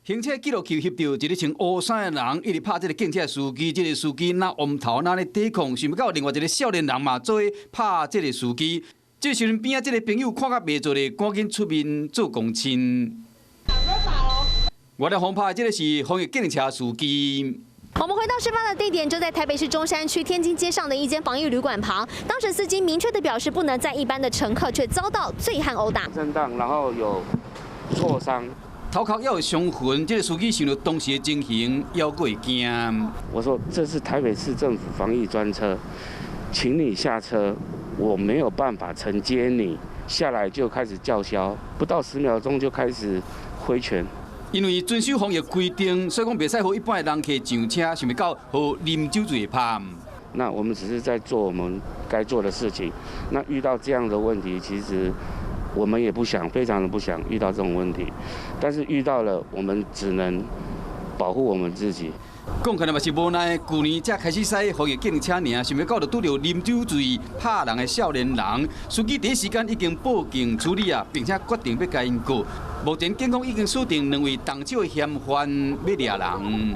行車記錄器翕著一个穿烏衫的人，一直拍這个警車司機，這个司機若烏頭若咧抵抗，想袂到另外一个少年人嘛做伙拍這个司機。這時陣邊仔這个朋友看甲袂做咧，趕緊出面做公親。我來訪拍的這个是防疫警車司機。我們回到事發的地點，就在台北市中山區天津街上的一間防疫旅館旁。當時司機明確的表示不能載一般的乘客，卻遭到醉漢毆打。震盪，然後有挫傷。頭殼也有傷痕，這个司機想著當時的情形，猶閣會驚。我說這是台北市政府防疫專車，請你下車，我沒有辦法承接你。下來就開始叫囂，不到10秒鐘就開始揮拳。因為遵守防疫規定，所以講袂使予一般的人客上車，想袂到予啉酒醉拍。那我們只是在做我們該做的事情。那遇到這樣的問題，其實我們也不想，非常的不想遇到這種問題。但是遇到了，我們只能保護我們自己。講起來嘛是無奈，舊年才開始駛防疫警車爾，想袂到就拄著啉酒醉拍人的少年人，司機第一時間已經報警處理啊，並且決定欲共𪜶告。目前警方已經鎖定兩位動手的嫌犯欲掠人。